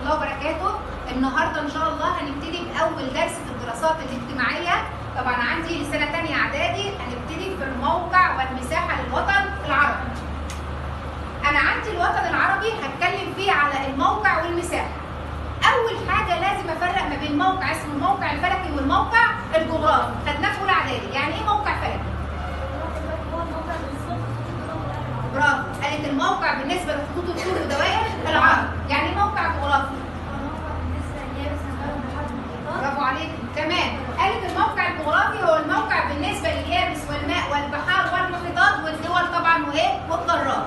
الله وبركاته. النهارده ان شاء الله هنبتدي باول درس في الدراسات الاجتماعية. طبعا عندي لسنه ثانية اعدادي، هنبتدي في الموقع والمساحة للوطن العربي. انا عندي الوطن العربي هتكلم فيه على الموقع والمساحة. اول حاجة لازم افرق ما بين موقع اسمه الموقع الفلكي والموقع الجغرافي، خدناه في اولى اعدادي. يعني ايه موقع فلكي؟ برافو، قالت الموقع بالنسبة لخطوط الطول ودوائر العرض. يعني ايه موقع جغرافي؟ برافو عليك، تمام. قالت الموقع الجغرافي هو الموقع بالنسبة لليابس والماء والبحار والمحيطات والدول طبعا وايه؟ والقارات.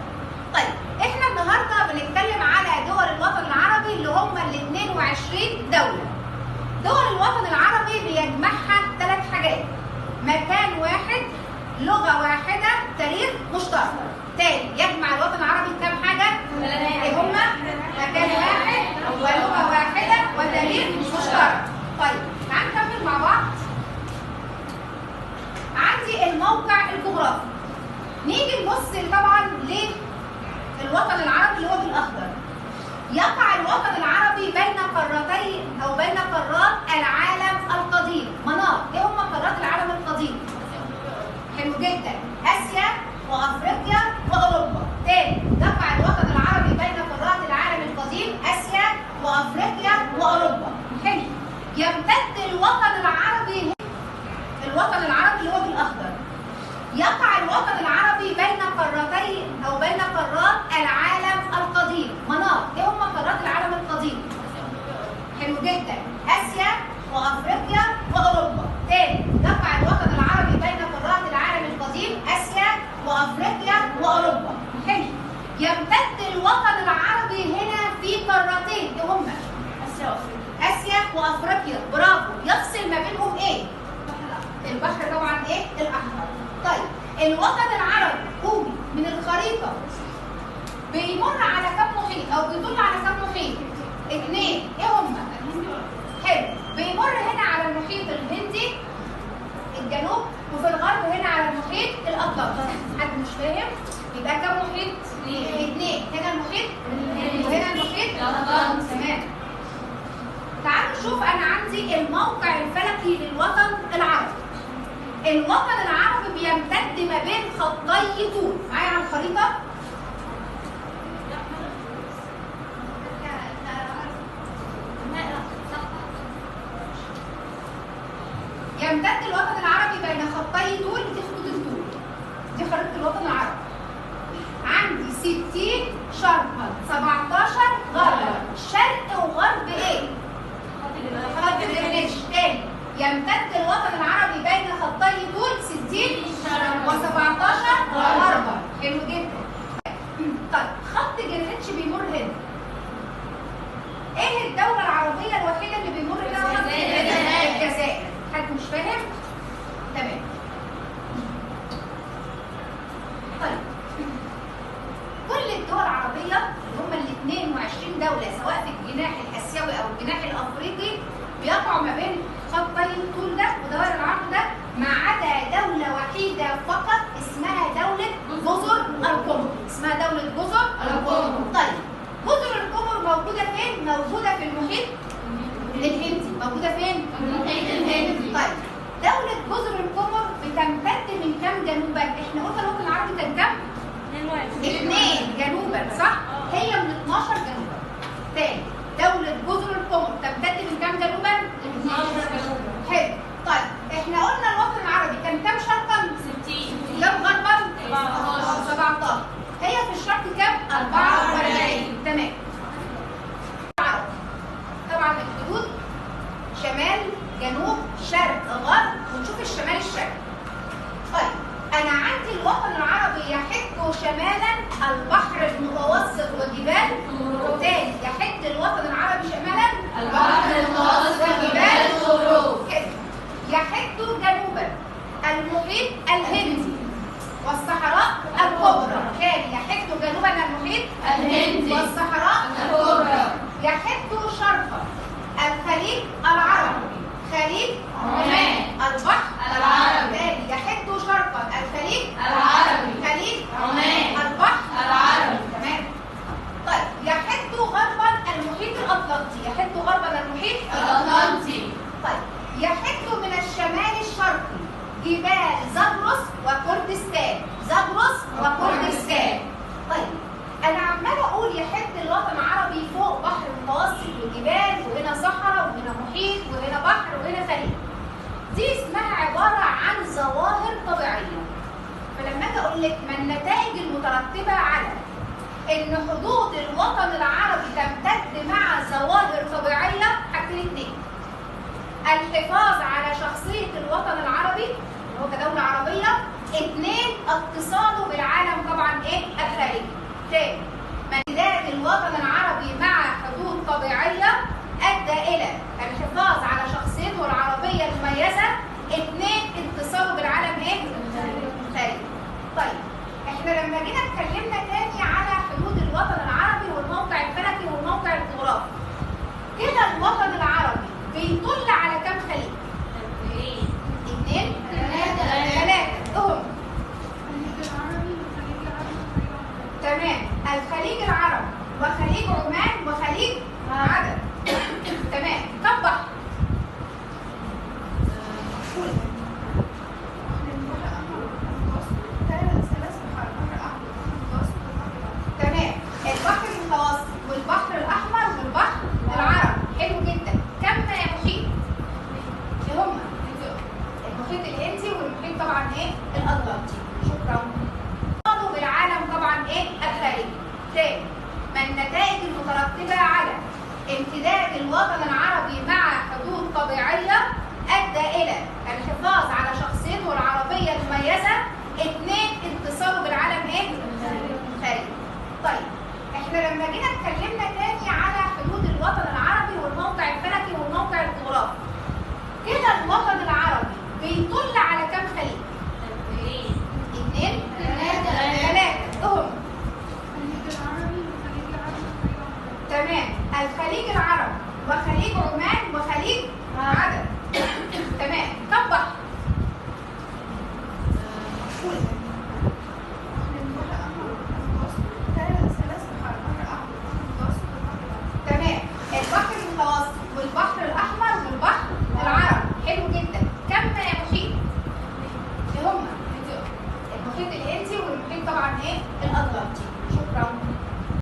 طيب احنا النهارده بنتكلم على دول الوطن العربي اللي هم ال 22 دولة. دول الوطن العربي بيجمعها ثلاث حاجات: مكان واحد، لغة واحدة، تاريخ مشترك. تاني، يجمع الوطن العربي كام حاجة؟ ايه هما؟ مكان واحد ولغة واحدة وتاريخ مشترك. طيب تعالوا نكمل مع بعض. عندي الموقع الجغرافي. نيجي نبص طبعا للوطن العربي اللي هو بالاخضر. يقع الوطن العربي بين قارتين او بين قارات العالم القديم. منار، ايه هما قارات العالم القديم؟ حلو جدا، اسيا وافريقيا واوروبا. تاني، يقع الوطن العربي بين قارات العالم القديم اسيا وافريقيا واوروبا. حلو. يمتد الوطن العربي، الوطن العربي اللي هو بالاخضر. يقع الوطن العربي بين قارتين او بين قارات العالم القديم. منار، ايه هما قارات العالم القديم؟ حلو جدا، اسيا وافريقيا واوروبا. تاني، يقع الوطن العربي بين قارات العالم القديم اسيا وافريقيا واوروبا. حلو. يمتد الوطن العربي هنا في قارتين، ايه هما؟ اسيا وافريقيا. اسيا وافريقيا، برافو. يفصل ما بينهم ايه؟ البحر طبعا ايه؟ الاحمر. طيب الوطن العربي قومي من الخريطة بيمر على كم محيط او بيطل على كم محيط؟ اثنين، ايه هما؟ حلو. بيمر هنا على المحيط الهندي الجنوب، وفي الغرب هنا على المحيط الاطلنطي. حد مش فاهم؟ يبقى كم محيط؟ اثنين، هنا المحيط وهنا المحيط الاطلنطي. تمام. تعالوا نشوف، انا عندي الموقع الفلكي للوطن العربي. الوطن العربي بيمتد ما بين خطي طول. معايا على الخريطة؟ يمتد الوطن العربي بين خطي طول، دي خطوط الطول، دي خريطة الوطن العربي. عندي 60 شرقا، 17 غربا. شرق وغرب ايه؟ خط جرينتش. تاني، يمتد الوطن العربي بين خطي طول 60 و17 غربا. حلو جدا. طيب خط جرينتش بيمر هنا. ايه الدولة العربية الوحيدة اللي بيمر هنا خط جرينتش؟ الجزائر. حد مش فاهم؟ تمام. طيب كل الدول العربية اللي هم ال 22 دولة سواء في الجناح الآسيوي أو الجناح الأفريقي بيقعوا ما بين خطي الطول ده ودوائر العرض ده، ما عدا دولة وحيدة فقط اسمها دولة جزر القمر. اسمها دولة جزر القمر. طيب جزر القمر موجودة فين؟ موجودة في المحيط الهندي. موجودة فين؟ المحيط الهندي. طيب دولة جزر القمر بتمتد من كام جنوبا؟ احنا قلنا الوطن العربي كان كام؟ 2 جنوبا، صح؟ هي من 12 جنوبا. تاني، دولة جزر القمر تمتد من كام جنوبا؟ 12 جنوبا. حلو. طيب احنا قلنا الوطن العربي كان كام شرقا؟ 60. كام غربا؟ 17. هي في الشرق كام؟ 44. تمام. طبعا الحدود شمال جنوب شرق غرب، ونشوف الشمال الشرقي. طيب انا عندي الوطن العربي يحد شمالا البحر المتوسط وجبال. تاني، يحد الوطن العربي شمالا البحر المتوسط وجبال طوروس. يحد جنوبا المحيط الهندي والصحراء الكبرى. تاني، يحد جنوبا المحيط الهندي والصحراء الكبرى. يحد شرقا الخليج العربي، خليج عمان، البحر العربي. تاني، يحد شرقا الخليج العربي، خليج عمان، البحر العربي. تمام. طيب يحد غربا المحيط الاطلنطي. لك ما النتائج المترتبة على ان حدود الوطن العربي تمتد مع ظواهر طبيعية؟ حاجتين اتنين: الحفاظ على شخصية الوطن العربي اللي هو كدولة عربية، اتنين اتصاله بالعالم طبعا ايه؟ الخارجي. تاني، امتداد الوطن العربي مع حدود طبيعية ادى الى الحفاظ على شخصيته العربية المميزة، اتنين اتصاله بالعالم ايه؟ الخارجي. طيب احنا لما جينا اتكلمنا تاني على حدود الوطن العربي والموقع الفلكي والموقع الجغرافي، كده الوطن العربي بيطل على كام خليج؟ 2 3 هم تمام، الخليج العربي وخليج عمان وخليج عدن. تمام، كم بحر؟ تمام، البحر المتوسط والبحر الاحمر والبحر العربي. حلو جدا. كم محيط؟ ايه هما؟ المحيط الهندي والمحيط طبعا ايه؟ الاطلنطي. شكرا. بالعالم طبعا ايه؟ الخارجي. تاني، ما النتائج المترتبة على امتداد الوطن العربي مع حدود طبيعية ادى الى الحفاظ على شخصيته العربية المميزة، اتنين اتصاله بالعالم ايه؟ الخارجي. طيب احنا لما جينا اتكلمنا تاني